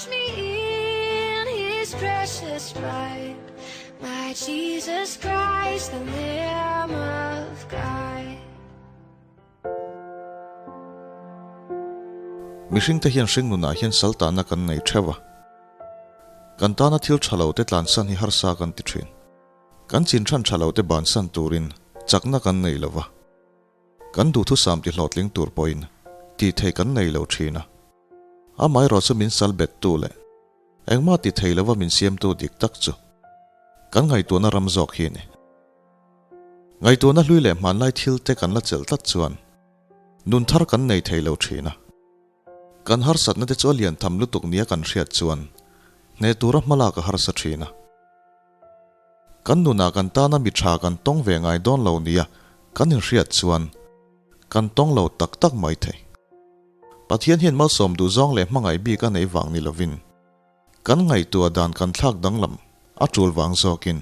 Wash me in his precious blood, my Jesus Christ, the Lamb of God. Mihringte hian hringnunah hian saltahna kan nei theuh a. Kan tana thil tha lo te tlansan hi harsa kan ti thin. Kan chin than tha lo te bansan turin chakna kan nei lo va. Kan duhthusam ti hlawhtling tur pawhin tih theih kan nei lo thin a. Amaherawh chu min sal bet tu leh engmah ti thei lova min siamtu dik tak chu kan ngaihtuahna ram zawk hi a ni. Ngaihtuahna hlui leh hmanlai thil te kan la chelh tlat chuan nun thar kan nei thei lo thin a. Kan harsatna te chu a lian tham lutuk nia kan hriat chuan hneh tura hmalak a harsa thin a. Kan nunah kan tana mi tha kan tawng ve ngai dawn lo nia kan inhriat chuan kan tawng lo tak tak mai thei. Pathian hian malsawm duh zawng leh hmangaih bik a neih vang ni lovin kan ngaihtuah dan kan thlak danglam a tul vang zawkin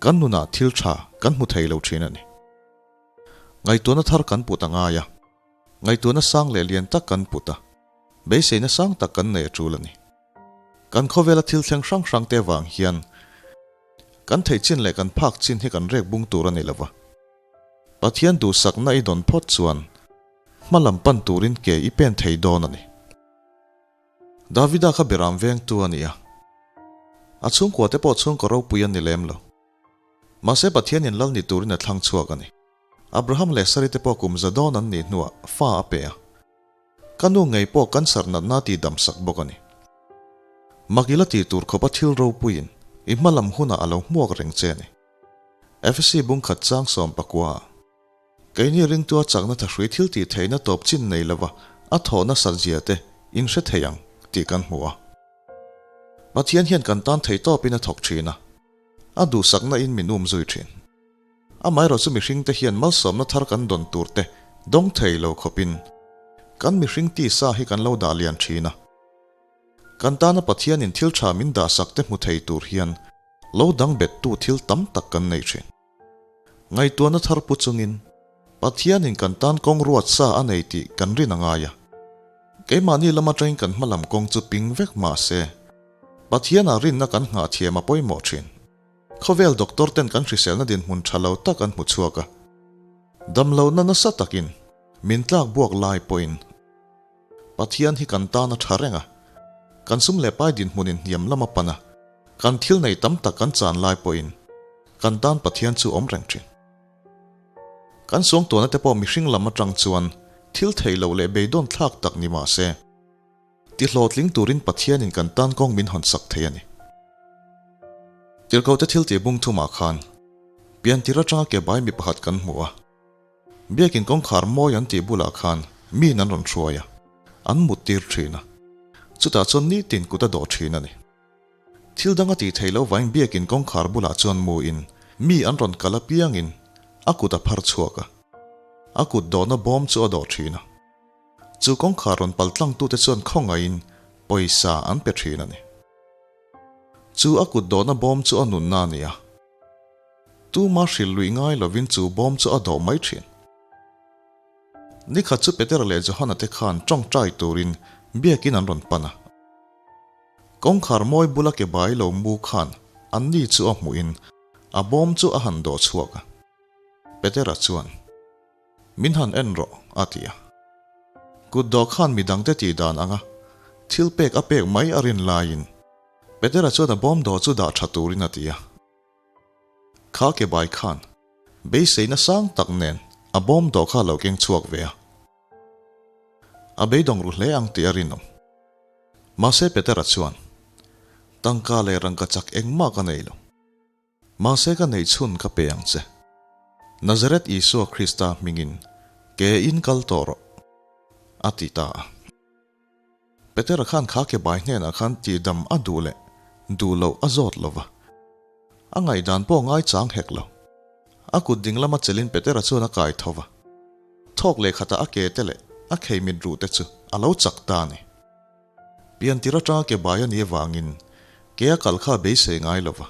kan nunah thil tha kan hmu thei lo thin a ni. Ngaihtuahna thar kan put a ngai a, ngaihtuahna sang leh lian tak kan put a, beiseina sang tak kan nei a tul a ni. Kan khawvela thil thleng hrang hrang te avang hian kan theih chin leh kan phak chin hi kan rek bung tur a ni lo va. Pathian duhsakna i dawn phawt chuan hma lam pan turin ke i pen thei dawn a ni. Davida kha beram vengtu a ni a, a chhungkua te pawh chhungkaw ropui an ni lem lo. Mahse Pathianin lal ni turin a thlang chhuak a ni. Abraham leh Sari te pawh kum za dawn an nih hnuah fa a pe a. Ka nu ngei pawh cancer natna tih dam sak bawk a ni. Mak ila tih tur khawpa thil ropuiin i hma lam hunah a lo hmuak reng che a ni. Efesi bungkhat chang 14 ah keini ringtua chakna thahrui thil tih theihna tawp chin nei lova a thawh nasat zia te in hre thei ang tih kan hmu a. Pathian hian kan tan thei tawpin a thawk thin a, a duhsakna in min um zui thin. Amaherawh chu mihringte hian malsawmna thar kan dawn tur te dawng thei lo khawpin kan mihring tisa hi kan lo dah lian thin a. Kan tana Pathianin thil tha min dahsak te hmu thei tur hian lo dang bettu thil tam tak kan nei thin. Ngaihtuahna thar pu chungin Pathianin kan tan kawng ruat sa a nei tih kan rin a ngai a. Keimahni lam atangin kan hmalam kawng chu ping vek mah se, Pathianah rinna kan nghah thiam a pawimawh thin. Khawvel doctor ten kan hriselna dinhmun tha lo tak an hmu chhuak a, damlohna nasa takin min tlak buak lai pawhin Pathian hi kan tan a tha reng a, kan sum leh pai dinhmunin hniam lam a pan a, kan thil nei tam tak kan chan lai pawhin kan tan Pathian chu awm reng thin. Kan suangtuahna te pawh mihring lam atang chuan thil theih loh leh beidawn thlak tak ni mah se, Ti hlawhtling turin Pathianin kan tan kawng min hawn sak thei a ni. Tirhkohte thil tih bung thumah khan piantir atanga ke bai mi pakhat kan hmu a. Biakin kawngkhar mawi an tih bulah khan miin an rawn hruai a, an mut tir thin a. Chutah chuan nitin kut a dawh thin a ni. Thil dang a tih theih loh vangin biakin kawngkhar bulah chuan muin mi an rawn kal apiangin a kut a phar chhuak a. A kut dawhna bawm chu a dawh thin a. Chu kawngkhar rawn pal tlangtute chuan khawngaihin pawisa an pe thin a ni. Chu a kut dawhna bawm chu a nunna a ni a. Tuma hrilh luih ngai lovin chu bawm chu a dawh mai thin. Nikhat chu Petera leh Johana te khan tawngtai turin biakin an rawn pan a. Kawngkhar mawi bula ke bai lo mu khan anni chu a hmuhin a bawm chu a han dawh chhuak a. Petera chuan. Min han en rawh, a ti a. Kut dawh khan mi dangte tih dan anga thil pek a pek mai a rin laiin Petera chuan a bawm dawh chu dah tha turin a ti a. Kha ke bai khan beiseina sang tak nen a bawm dawh kha a lo keng chhuak ve a. A beidawng ru hle ang tih a rinawm. Mahse Petera chuan, Tangka leh rangka chak engmah ka nei lo. Mahse ka neih chhun ka pe ang che. Nazareth Isua Krista hmingin ke in kal tawh rawh, a ti ta a. Petera khan kha ke bai hnenah khan tihdam a duh leh duh loh a zawt lo va. A ngaihdan pawh ngaichang hek lo. A kut ding lama chelin Petera chuan a kai tho va. Thawk leh khatah a ke te leh a khei mit ruh te chu a lo chak ta a ni. Piantir atanga ke bai a nih avangin ke a kal kha a beisei ngai lo va.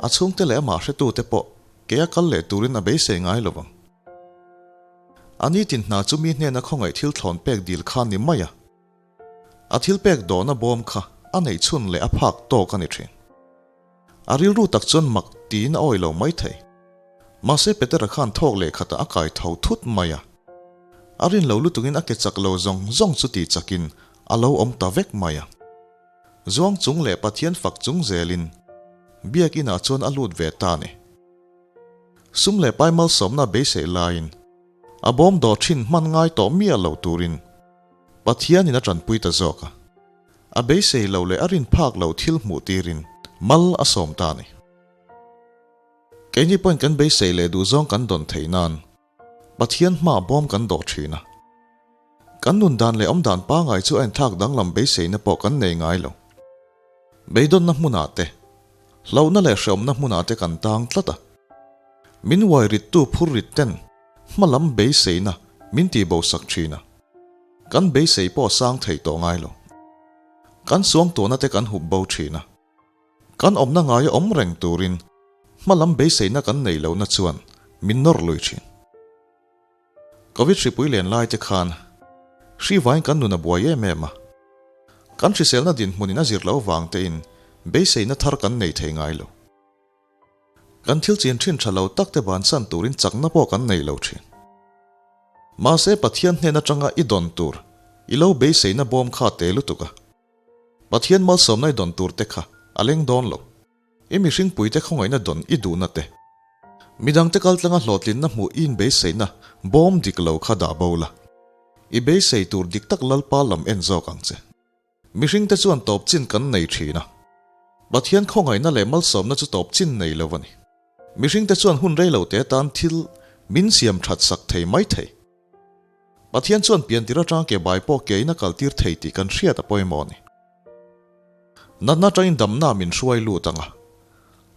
A chhungte leh amah hretute pawh ke a kal leh turin a beisei ngai lo vang. A nitin hna chu mi hnena khawngaih thil thlawn pek dil kha ni mai a. A thilpek dawhna bawm kha a neih chhun leh a phak tawk a ni thin. A rilru tak chuan mak tiin a awih lo mai thei. Mahse Petera khan thawk leh khatah a kai tho thut mai a. A rin lo lutukin a ke chak lo zawng zawng chu tih chakin a lo awm ta vek mai a. Zuang chung leh Pathian fak chung zelin Biakinah chuan a lut ve ta a ni. Sum leh pai malsawmna beisei laiin a bawm dawh thin hman ngai tawh miah lo turin Pathianin a tanpui ta zawk a. A beisei lo leh a rin phak lo thil hmuh tirin mal a sawm ta a ni. Keini pawhin kan beisei leh duhzawng kan dawn theih nan Pathian hmaah bawm kan dawh thin a. Kan nun dan leh awmdan pangai chu a inthlak danglam beiseina pawh kan nei ngai lo. Beidawnna hmunah te, hlauhna leh hreawmna hmunah te kan tang tlat a. Min uai rittu phur rit ten hmalam beiseina min tihbosak thin a. Kan beisei pawh a sang thei tawh ngai lo. Kan suangtuahna te kan hup bo thin a. Kan awmna ngaia awm reng turin hmalam beiseina kan nei lohna chuan min nawr lui thin. Covid hripui len lai te khan hri vain kan nun a buai em em a. Kan hriselna dinhmunin a zir loh vang tein beiseina thar kan nei thei ngai lo. Kan thil chin thin tha lo tak te bansan turin chakna pawh kan nei lo thin. Mahse Pathian hnen atanga i dawn tur i lo beiseina bawm kha te lutuk a. Pathian malsawmna i dawn tur te kha a leng dawn lo. I mihringpuite khawngaihna dawn i duhna te. Midangte kaltlanga hlawhtlinna hmuh i inbeiseina bawm dik lo kha dah bo la. I beisei tur dik tak Lalpa lam en zawk ang che. Mihringte chuan tawp chin kan nei thin a. Pathian khawngaihna leh malsawmna chu tawp chin nei lo a ni. Mihringte chuan hun rei lo te tan thil min siam that sak thei mai thei. Pathian chuan piantir atanga ke bai pawh ke in a kaltir thei tih kan hriat a pawimawh a ni. Natna atangin damna min hruai lut ang a,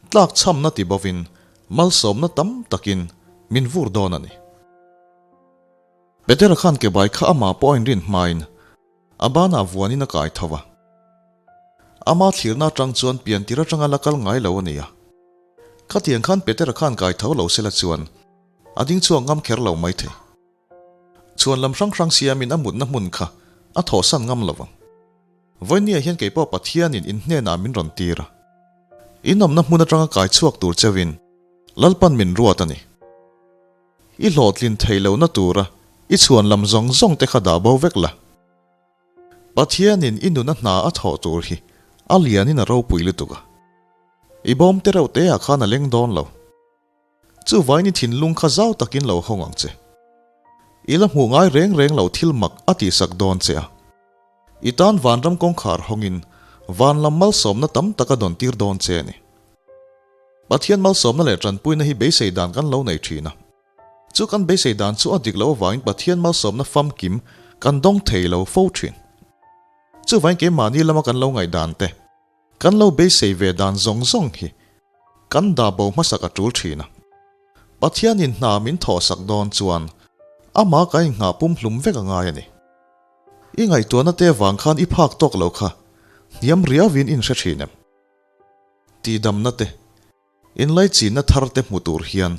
tlak chhamna ti bovin malsawmna tam takin min vur dawn a ni. Petera khan ke bai kha amah pawh a inrin hmain a banah vuanin a kai tho va. Ama thlirna atang chuan piantir atanga la kal ngai lo a ni a. Khatiang khan Petera khan kai tho lo sela chuan a ding chhuak ngam kher lo maithei. Chhuan lam hrang hrang siamin a mutna hmun kha a thawhsan ngam lo vang. Vawinia hian kei pawh Pathianin in hnenah min rawn tir a. In awmna hmun atanga kai chhuak tur cheuhin Lalpan min ruat a ni. I hlawhtlin theih lohna tura i chhuan lam zawng zawng te kha dah bo vek la. Pathianin i nuna hna a thawh tur hi a lianin a ropui lutuk a. I bawm te reuh te ah khan a leng dawn lo. Chuvain i thinlung kha zau takin lo hawng ang che. I la hmuh ngai reng reng lo thil mak a tihsak dawn che a. I tan vanram kawngkhar hawngin van lam malsawmna tam tak a dawn tir dawn che a ni. Pathian malsawmna leh tanpuina hi beisei dan kan lo nei thin a. Chu kan beisei dan chu a dik loh avangin Pathian malsawmna famkim kan dawng thei lo fo thin. Chuvain keimahni lama kan lo ngaihdan te, Kan lo beisei ve dan zawng zawng hi kan dah bo hmasak a tul thin a. Pathianin hna min thawhsak dawn chuan amah ka inghah pumhlum vek a ngai a ni. I ngaihtuahna te vang khan i phak tawk lo kha hniam riauin in hre thin em? Tihdamna te, inlaichinna thar te hmu tur hian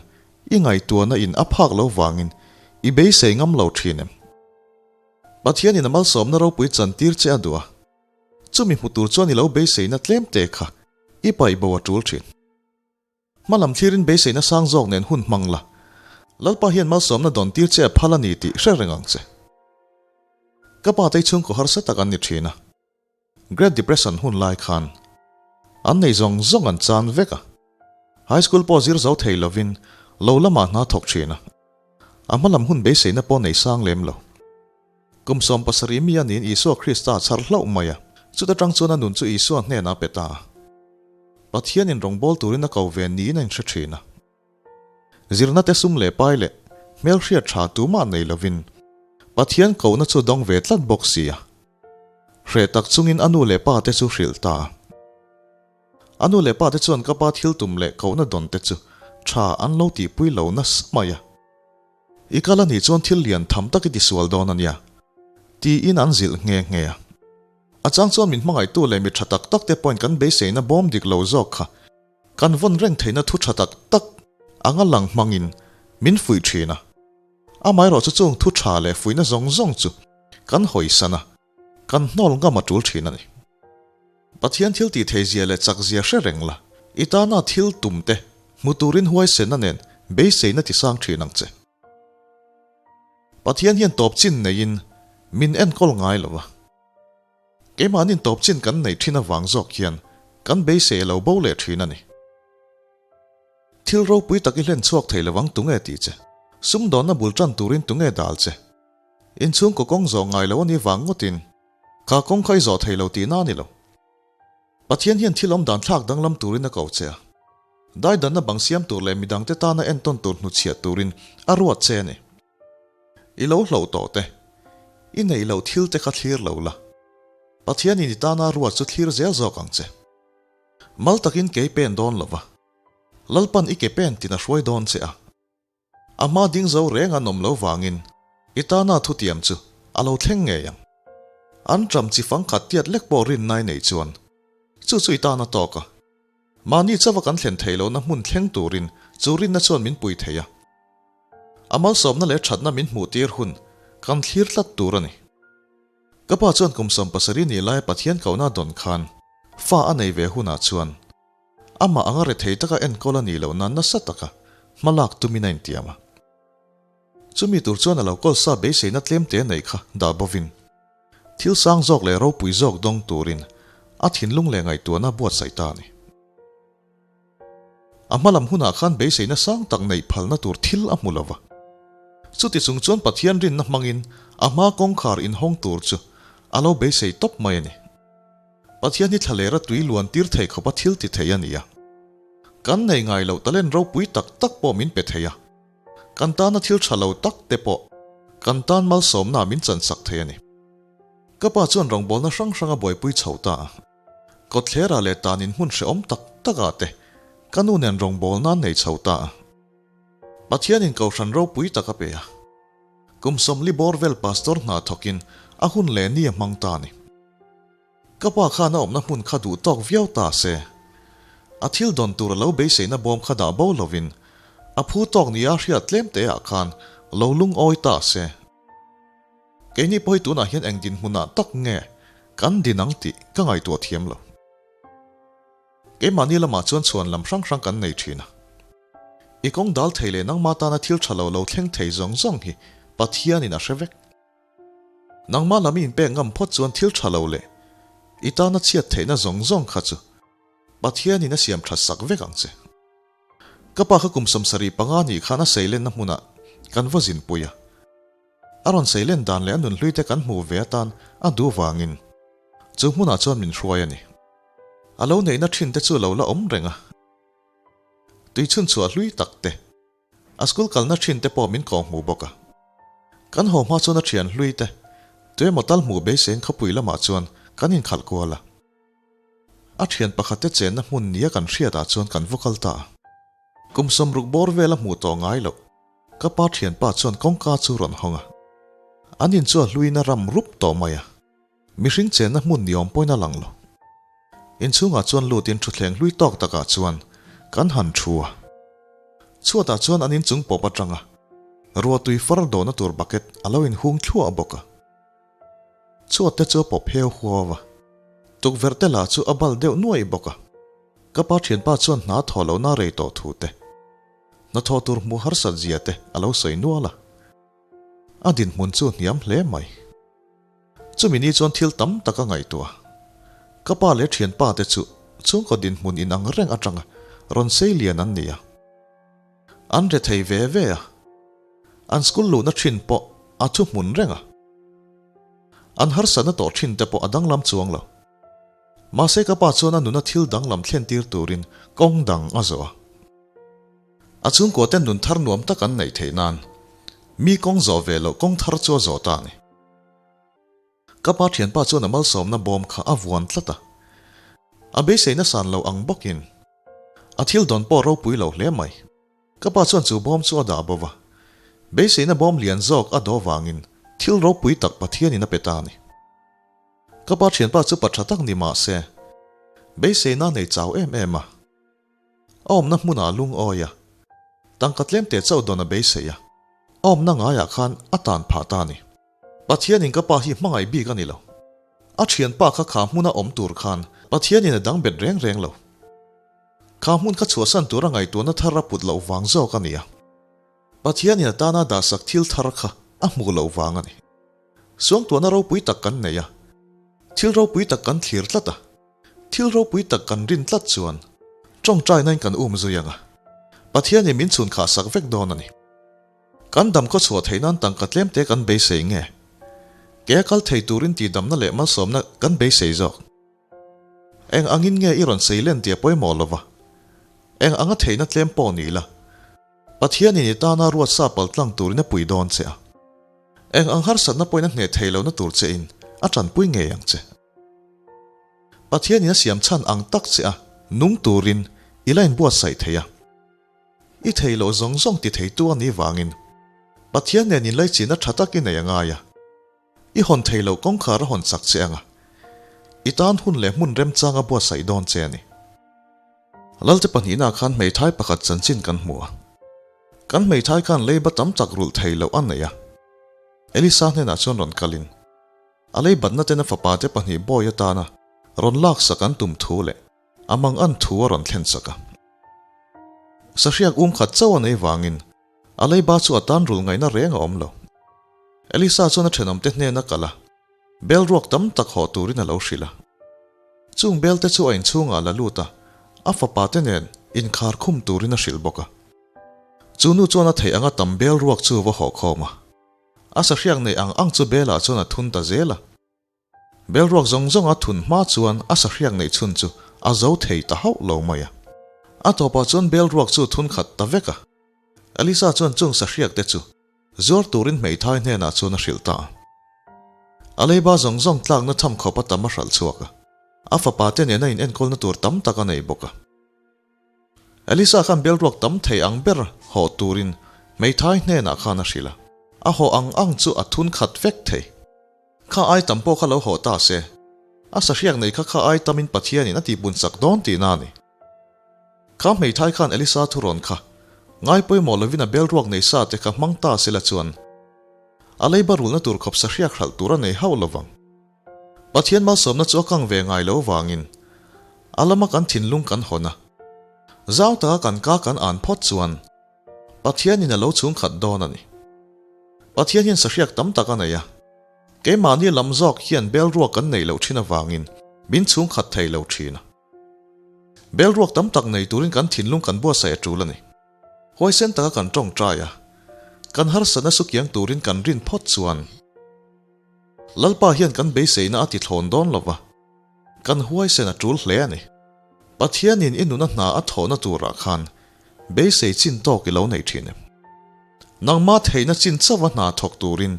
i ngaihtuahna in a phak lo vangin i beisei ngam lo thin em? Pathianin a malsawmna ropui chantir che a duh a. Chumi hmu tur chuan i lo beiseina tlem te kha i paih bo a tul thin. Hma lam thlirin beiseina sang zawk nen hun hmang la, Lalpa hian malsawmna dawn tir che a phal a ni tih hre reng ang che. Ka pa tei chhungkaw harsa tak an ni thin a, Great Depression hun lai khan an nei zawng zawng an chan vek a, High School pawh zir zo thei lovin lo lamah hna thawk thin a, a hma lam hun beiseina pawh nei sang lem lo. Kum 70 mi a niin Isua Krista a chhar hlauh mai a, chuta tang chuan a nun chu Isua hnenah a pe ta a. Pathianin rawngbâwl turin a ko ve niin a inhre thin a. Zirna te sum leh pai leh hmelhriat tha tumah nei lovin Pathian kohna chu dawng ve tlat bawk si a. Hreh tak chungin a nu leh pa te chu hrilh ta a. A nu leh pa te chuan ka pa thil tum leh kohna dawn te chu tha an lo tihpui lo nasa mai a. I kal a nih chuan thil lian tham tak i tisual dawn a nia, tiin an zilh nghe nghe a. A chang chuan min hmangaihtu leh mi tha tak tak te pawhin kan beiseina bawm dik lo zawk kha kan vawn reng theihna thu tha tak tak anga lang hmangin min fuih thin a. Amaherawhchu chung thu tha leh fuihna zawng zawng chu kan hawisan a. kan hnawl ngam a tul thin a ni. Pathian thil tih thei zia leh chak zia hre reng la, i tana thil tum te hmu turin huaisenna nen beiseina ti sang thin ang che. Pathian hian tawp chin neiin min enkawl ngai lo va. Keimahnin tawp chin kan neih thin avang zawk hian kan beisei a lo bo leh thin a ni. Thil ropui tak i hlen chhuak thei lo ang tunge tih che? Sumdawnna bul tan turin tunge dal che? Inchhungkaw kawng zawh ngai lo a ni vang ngawtin kha kawng kha i zawh thei lo tihna a ni lo. Pathian hian thil awm dan thlak danglam turin a ko che a. Daidanna bang siam tur leh midangte tana entawn tur hnuchhiah turin a ruat che a ni. I lo hloh tawh te, i neih loh thil te kha thlir lo la. Pathianin i tana ruat chu thlir zel zawk ang che. Mal takin kei pen dawn lo va, Lalpan i ke pen tin a hruai dawn che a. A hma ding zo reng an awm lo vangin i tana thutiam chu a lo thleng ngei ang. An ṭam chi fang khat tiat lek pawh rinnai nei chuan chu chu i tana tawk a. Mahni chauha kan thlen theih lohna hmun thleng turin chu rinna chuan min pui thei a. A malsawmna leh ṭhatna min hmuh tir hun kan thlir tlat tur a ni. Ka pa chuan kum 70 ni laia Pathian kohna a dawn khan fa a nei ve hunah chuan Amah anga rethei taka enkawl a nih loh nan nasa taka hma lak tumin a intiam a. Chumi tur chuan a lo kawl sa beiseina tlemte neih kha dah bovin, thil sang zawk leh ropui zawk dawng turin a thinlung leh ngaihtuahna buatsaih ta a ni. A hma lam hunah khan beiseina sang tak neih phalna tur thil a hmu lo va. Chuti chung chuan Pathian rinna hmangin a hma kawngkhar inhawng tur chu a lo beisei tawp mai a ni. Pathian hi thlalera tui luan tir thei khawpa thil ti thei a ni a. Kan nei ngai loh talent ropui tak tak pawh min pe thei a. Kan tana thil tha lo tak te pawh kan tan malsawmna min chansak thei a ni. Ka pa chuan rawngbawlna hrang hrang a buaipui chho ta a. Kawtthlera leh tan in hmun hrehawm tak takah te ka nu nen rawngbawlna an nei chho ta a. Pathianin kohhran ropui tak a pe a. Kum 40 bawr vel pastor hna thawkin a hun leh ni a hmang ta a ni. Ka pa khan a awmna hmun kha duh tawk viau ta se, a thil dawn tur a lo beiseina bawm kha dah bo lovin a phu tawk nia hriat tlem te ah khan lo lungawi ta se. Keini pawh hi tunah hian eng dinhmunah tak nge kan din ang tih ka ngaihtuah thiam lo. Keimahni lamah chuan chhuan lam hrang hrang kan nei thin a. I kawng dal thei leh nangma tana thil tha lo lo thleng thei zawng zawng hi Pathianin a hre vek. Nangmah lam i inpek ngam phawt chuan thil tha lo leh i tana chhiat theihna zawng zawng kha chu Pathianin a siam that sak vek ang che. Ka pa kha kum 75 nih khan a seilenna hmunah kan va zinpui a. A rawn seilen dan leh a nunhlui te kan hmuh ve atan a duh vangin chu hmunah chuan min hruai a ni. A lo neihna thin te chu lo la awm reng a. Tui chhunchhuah hlui tak te. A school kalna thin te pawh min kawng hmu bawk a. Kan haw hma chuan a thian hlui te, tuemaw tal hmuh beisein khawpui lamah chuan kan inkhalh kual a. A thian pakhat te chenna hmun nia kan hriatah chuan kan va kal ta a. Kum 60 bawr vel a hmuh tawh ngai loh. Ka pa thianpa chuan kawngka chu rawn hawng a. An in chu a hluin a ram rup tawh mai a. Mihring chenna hmun ni awm pawhin a lang lo. Inchhungah chuan lutin thutthleng hlui tawk takah chuan kan han thu a. Chhuatah chuan an inchung pawp atang a, ruahtui far dawhna tur bucket a lo inhung thluah bawk a. Chhuat te chu a pawp heu huau a, tukverh te lah chu a bal deuh nuaih bawk a. Ka pa thianpa chuan hna thawh lohna rei tawh thu te, hnathawh tur hmuh harsat zia te a lo sawi nual a. A dinhmun chu hniam hle mai. Chumi ni chuan thil tam tak a ngaihtuah. Ka pa leh thianpa te chu chhungkaw dinhmun inang reng atanga rawn sei lian an ni a. An re thei ve ve a. An school luhna thin pawh a thu hmun reng a. An harsatna tawh thin te pawh a danglam chuang lo. Mahse ka pa chuan a nuna thil danglam thlen tir turin kawng dang a zawh a. A chhungkua ten nun thar nuam tak an neih theih nan mi kawng zawh ve loh kawng thar chu a zawh ta a ni. Ka pa thianpa chuan a malsawmna bawm kha a vuan tlat a. A beiseina san lo ang bawkin a thil dawn pawh ropui lo hle mai. Ka pa chuan chu bawm chu a dah bo va. Beiseina bawm lian zawk a daw vangin thil ropui tak Pathianin a pe ta a ni. Ka pa thianpa chu pa tha tak ni mah se beiseina nei chau em em a. A awmna hmunah lungawi a, tangka tlemte chauh dawn a beisei a, a awmna ngaiah khan a tan phah ta a ni. Pathianin ka pa hi hmangaih bik a ni lo. A thianpa kha kha hmuna awm tur khan Pathianin a dang bet reng reng lo. Kha hmun kha chhuahsan tura ngaihtuahna thar a put loh vang zawk a nia. Pathianin a tana dahsak thil thar kha a hmuh loh vang a ni. Suangtuahna ropui tak kan nei a, thil ropui tak kan thlir tlat a, thil ropui tak kan rin tlat chuan tawngtainain kan um zui ang a, Pathianin min chhun khahsak vek dawn a ni. Kan dam khaw chhuah theih nan tangka tlemte kan beisei nge? Ke a kal thei turin tihdamna leh malsawmna kan beisei zawk. Eng angin nge i rawn sei len tih a pawimawh lo va, eng anga theihna tlem pawh ni la, Pathianin i tana ruatsa paltlang turin a pui dawn che a. Eng ang harsatna pawhin a hneh thei lohna tur chein a tanpui ngei ang che. Pathianin a siam chhan ang tak che a nung turin i la inbuatsaih thei a. I thei loh zawng zawng ti theitu a nih vangin Pathian nen inlaichinna tha tak i nei a ngai a. I hawn thei loh kawngkhar a hawn chak che ang a, i tan hun leh hmun remchang a buatsaih dawn che a ni. Lalte pahnihna khan hmeithai pakhat chanchin kan hmu a. Kan hmeithai khan leiba tam tak rulh thei loh a nei a. Elisa hnenah chuan rawn kalin, a leibatna ten a fapa te pahnih bawi atana rawn laksak an tum thu leh a mang an thu a rawn thlen sak a. Sahriak um khat chauh a nei vangin a leiba chu a tan rulh ngaihna reng a awm lo. Elisa chuan a thenawmte hnena kal a, bel ruak tam tak haw turin a lo hrilh a. Chung belte chu a inchhungah la lut a, a fapa te nen inkhar khum turin a hrilh bawk a. Chu nu chuan a theih anga tam bel ruak chu va haw khawm a. A sahriak neih ang ang chu belah chuan a thun ta zel a. Bel ruak zawng zawng a thun hma chuan a sahriak neih chhun chu a zo thei ta hauh lo mai a. A tawpah chuan bel ruak chu thun khat ta vek a. Elisa chuan chung sahriak te chu zuar turin hmeithai hnenah chuan a hrilh ta a. A leiba zawng zawng tlakna tham khawp a tam a hralh chhuak a. A fapa te nena in enkawlna tur tam tak a nei bawk a. Elisa khan bel ruak tam thei ang ber haw turin hmeithai hnenah khan a hrilh a. A haw ang ang chu a thun khat vek thei. Kha ai tam pawh kha lo haw ta se, a sahriak nei kha kha ai tamin Pathianin a tihbun sak dawn tihna a ni. Kha hmeithai khan Elisa thurawn kha ngai pawimawh lovin a bel ruak nei sa te kha hmang ta sela chuan a leiba rulna tur khawp sahriak hralh tur a nei hauh lovang. Pathian malsawmna chu a kang ve ngai lo vangin a lama kan thinlung kan hawn a, zau taka kan ka kan an phawt chuan Pathianin a lo chhungkhat dawn a ni. Pathian hian sahriak tam tak a nei a, keimahni lam zawk hian bel ruak kan neih loh thin avangin min chhungkhat thei lo thin a. Bel ruak tam tak nei turin kan thinlung kan buatsaih a tul a ni. Huaisen taka kan tawngtai a, kan harsatna sukiang turin kan rin phawt chuan Lalpa hian kan beiseina a ti thlawn dawn lo va, kan huaisen a tul hle a ni. Pathianin i nuna hna a thawhna turah khan beisei chin tawk i lo nei thin em? Nangma theihna chin chauha hna thawk turin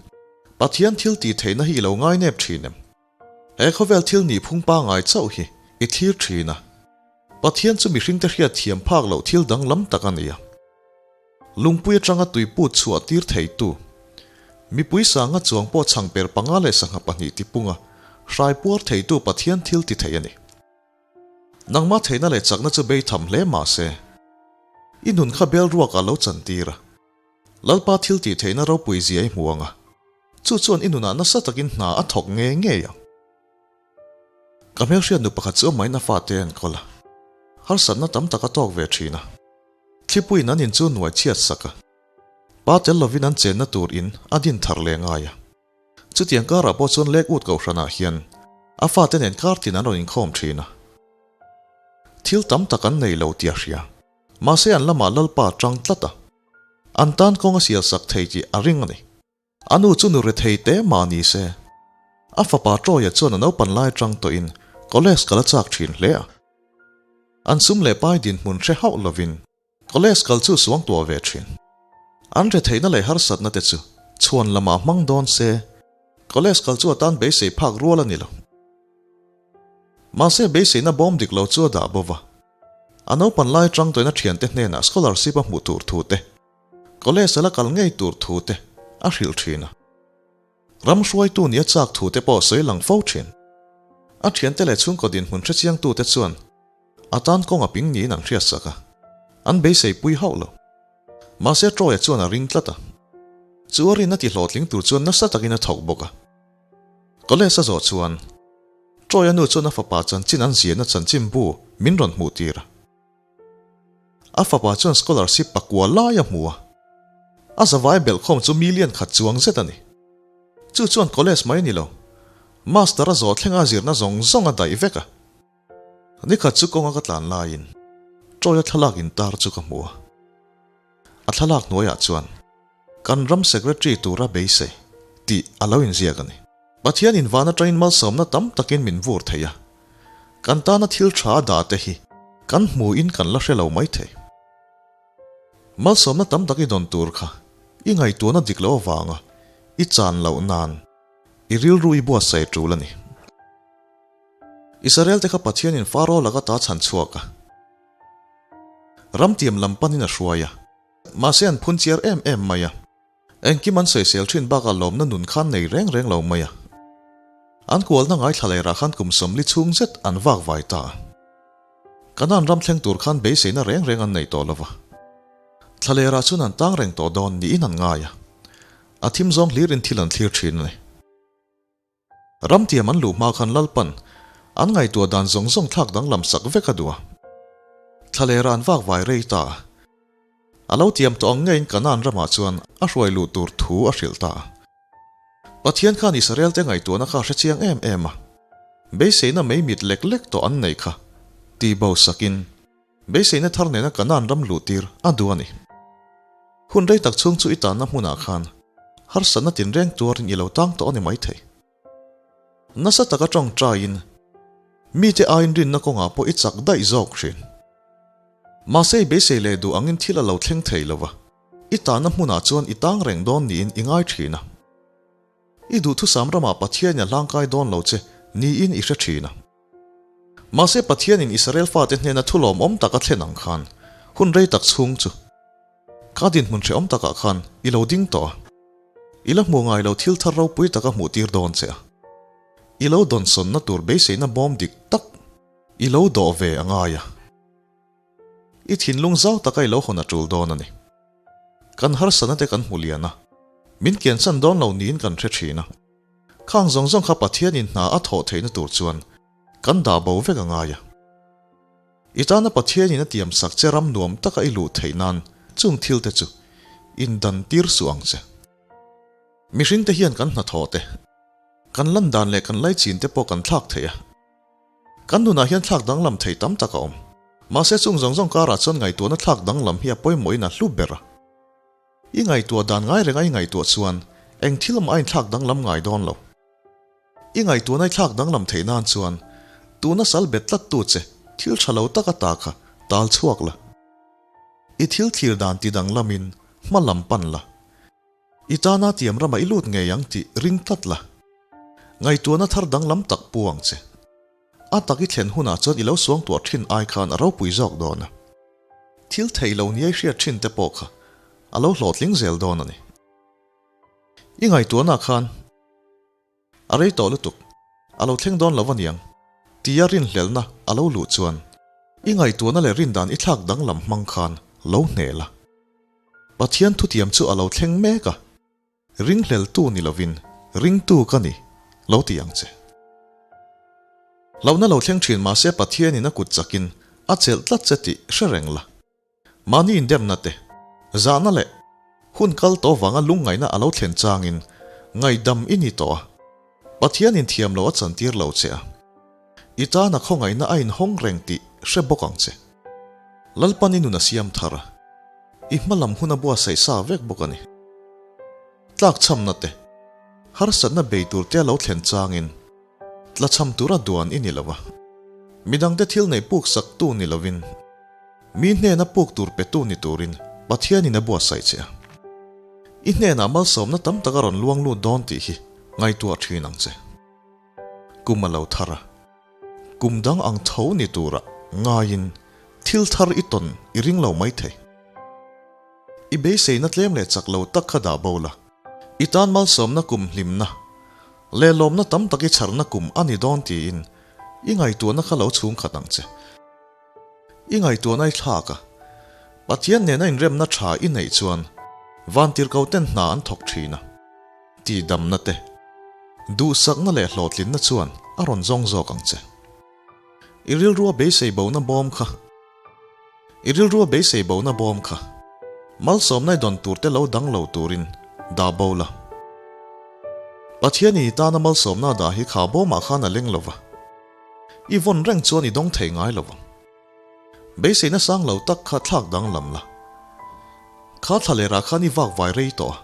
Pathian thil tih theihna hi i lo ngainep thin em? He khawvel thil nih phung pangai chauh hi i thlir thin a, Pathian chu mihringte hriat thiam phak loh thil danglam tak a ni a. Lungpui atanga tuiput chhuah tir theitu, mipui sanga chuang pawh chhangper panga leh sangha pahnih tipunga hrai puar theitu Pathian thil ti thei a ni. Nangmah theihna leh chakna chu bei tham hle mah se, i nun kha bel ruakah lo chantir a, Lalpa thil tih theihna ropui zia i hmu ang a, chu chuan i nunah nasa takin hna a thawk ngei ngei ang. Ka hmelhriat nu pakhat chu amah-in a fate a enkawl a, harsatna tam tak a tawk ve thin a. Thlipuiin an in chu nuai chhiat sak a, pa tel lovin an chenna tur in a din thar leh ngai a. Chutiang karah pawh chuan lek ut kohhranah hian a fate nen kar tin an rawn inkhawm thin a. Thil tam tak an nei lo tih a hria. Mahse an lamah Lalpa a tang tlat a, an tan kawng a sial sak thei tih a ring a ni. A nu chu nu rethei te mah ni se, a fapa Troy-a chuan a naupan lai atang tawhin college kal a chak thin hle a. An sum leh pai dinhmun hre hauh lovin college kal chu suang tuah ve thin. An retheihna leh harsatna te chu chhuan lamah hmang dawn se, college kal chu a tan beisei phak rual a ni lo. Mahse beiseina bawm dik lo chu a dah bo va. A naupan lai atang tawhin a thiante hnenah scholarship a hmuh tur thu te, College a la kal ngei tur thu te a hrilh thin a. Ram hruaitu nia chak thu te pawh sawi lang fo thin. A thiante leh chhungkaw dinhmun hrechiangtu te chuan a tan kawng a ping niin an hriatsak a, an beisei pui hauh lo. Mahse Troy-a chuan a ring tlat a. Chu a rin a ti hlawhtling tur chuan nasa takin a thawk bawk a. College a zawh chuan. Troy-a nu chuan a fapa chanchin an ziahna chanchinbu min rawn hmuh tir a. A fapa chuan scholarship pakua lai a hmu a. A zavai belhkhawm chu million khat chuang zet a ni. Chu chuan college mai a ni lo, master a zawh thlenga zirna zawng zawng a daih vek a. Nikhat chu kawnga ka tlan laiin Troy-a thlalak intar chu ka hmu a. A thlalak hnuaiah chuan kan ram secretary tura beisei tih a lo inziak a ni. Pathianin van atangin malsawmna tam takin min vur thei a, kan tana thil tha a dah te hi kan hmuin kan la hre lo mai thei. Malsawmna tam tak i dawn tur kha i ngaihtuahna dik loh avanga i chan loh nan i rilru i buatsaih tul a ni. Israel te kha Pathianin Faro laka ta chhan chhuak a, ramtiam lam panin a hruai a, mahse an phun chiar em em mai a. Engkim an sawisel thin bakah lawmna nun khan nei reng reng lo mai a. An kualna ngaithla lerah khan kum 40 chhung zet an vak vai ta a. Kanan ram thleng tur khan beiseina reng reng an nei tawh lo va. Thla lerah chuan an tang reng tawh dawn niin an ngai a. A thim zawng hlirin thil an thlir thin a ni. Ramtiam an luh hma khan Lalpan an ngaihtuah dan zawng zawng thlak danglam sak vek a duh a. Thlalera an vak vai rei ta a. A lo tiam tawh ang ngeiin Kanaan ramah chuan a hruai luh tur thu a hrilh ta a. Pathian khan Israel te ngaihtuahna kha a hre chiang em em a. Beiseina mei mit lek lek tawh an nei kha ti bo sakin beiseina thar nena Kanaan ram luh tir a duh a ni. Hun rei tak chhung chu i tanna hmunah khan harsatna tinreng tuarin i lo tang tawh a ni maithei. Nasa taka tawngtaiin mite aiin rinna kawngah pawh i chak daih zawk thin. Mahse i beisei leh duh angin thil a lo thleng thei lo va, i tanna hmunah chuan i tang reng dawn niin i ngai thin a. I duhthusam ramah Pathianin a hlangkai dawn lo che niin i hre thin a. Mahse Pathianin Israel fate hnena thu lawmawm tak a thlen ang khan hun rei tak chhung chu Ka dinhmun hrehawm takah khan i lo ding tawh a, i la hmu ngai lo thil thar ropui taka hmuh tir dawn che a, i lo dawnsawnna tur beiseina bawm dik tak i lo dawh ve a ngai a, i thinlung zau taka i lo hawn a tul dawn a ni. Kan harsatna te kan hmu lian a, min kiansan dawn lo niin kan hre thin a, khang zawng zawng kha Pathianin hna a thawh theihna tur chuan kan dah bo vek a ngai a. I tana Pathianin a tiam sak che ram nuam taka i luh theih nan chung thil te chu indan tir suh ang che. Mihring te hian kan hnathawh te, kan lan dan leh kan laichin te pawh kan thlak thei a. Kan nunah hian thlak danglam thei tam tak a awm. Mahse chung zawng zawng karah chuan ngaihtuahna thlak danglam hi a pawimawhin a hlu ber a. I ngaihtuah dan ngai renga i ngaihtuah chuan eng thil mah a inthlak danglam ngai dawn lo. I ngaihtuahna i thlak danglam theih nan chuan tuna sal bet tlattu che thil tha lo taka ta kha tal chhuak la. I thil thlir dan ti danglamin hma lam pan la. I tana tiam ramah i lut ngei ang tih ring tlat la. Ngaihtuahna thar danglam tak pu ang che. A tak i thlen hunah chuan i lo suangtuah thin ai khan a ropui zawk dawn a. Thil theih lo niai hriat thin te pawh kha a lo hlawhtling zel dawn a ni. I ngaihtuahna khan a rei tawh lutuk, a lo thleng dawn lo aniang tia rinhlelhna a lo luh chuan i ngaihtuahna leh rindan i thlak danglam hmang khan lo hneh la. Pathian thutiam chu a lo thleng mek a. Ringhleltu ni lovin ringtu ka ni, lo ti ang che. Hlauhna lo thleng thin mahse Pathianin a kut chakin a chelh tlat che tih hre reng la. Mahni indemna te, zahna leh hun kal tawh vanga lungngaihna a lo thlen changin ngaihdam i ni tawh a, Pathianin thiam lo a chantir lo che a, i tana khawngaihna a inhawng reng tih hre bawk ang che. Lalpan i nun a siam thar a. I hmalam hun a buatsaih sa vek bawk a ni. Tlakchhamna te, harsatna bei tur te a lo thlen changin tlachham tura duan i ni lo a. Midangte thil neih puk saktu ni lovin mi hnena puk tur petu ni turin Pathianin a buatsaih che a. I hnenah malsawmna tam tak a rawn luang lut dawn tih hi ngaihtuah thin ang che. Kum a lo thar a. Kum dang ang tho ni tura ngaiin thil thar i tawn i ring lo maithei. I beiseina tlem leh chak lo tak kha dah bo la, i tan malsawmna kum hlimna leh lawmna tam tak i chharna kum a ni dawn tiin i ngaihtuahna kha lo chhung khat ang che. I ngaihtuahna i thlak a, Pathian nena inremna tha i neih chuan vantirhkoten hna an thawk thin a. Tihdamna te, duhsakna leh hlawhtlinna chuan A rawn zawng zawk ang che. I rilrua beisei bona bawm kha. I rilrua beisei bona bawm kha. Malsawmna i dawn tur te lo dang lo turin dah bo la. Pathianin i tana malsawmna a dah hi kha bawmah khan a leng lo va. I vawn reng chuan i dawng thei ngai lo vang. Beiseina sang lo tak kha thlak danglam la. Kha thlalerah khan i vak vai rei tawh a,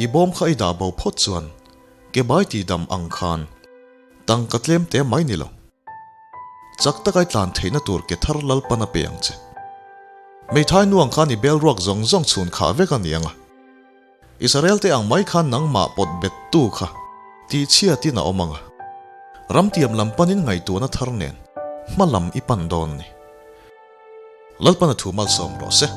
i bawm kha i dah bo phawt chuan ke bai tih dam ang khan tangka tlem te mai ni lo. Chak taka i tlan theihna tur ke thar Lalpan a pe ang che. Meithai nuang khan i bel ruak zawng zawng chhun khah vek a ni ang a. Israel te ang mai khan nangmah pawt bet tu kha tih chhiatin a awm ang a. Ramtiam lam panin ngaihtuahna thar nen hma lam i pan dawn ni. Lalpan a thu malsawm rawh se.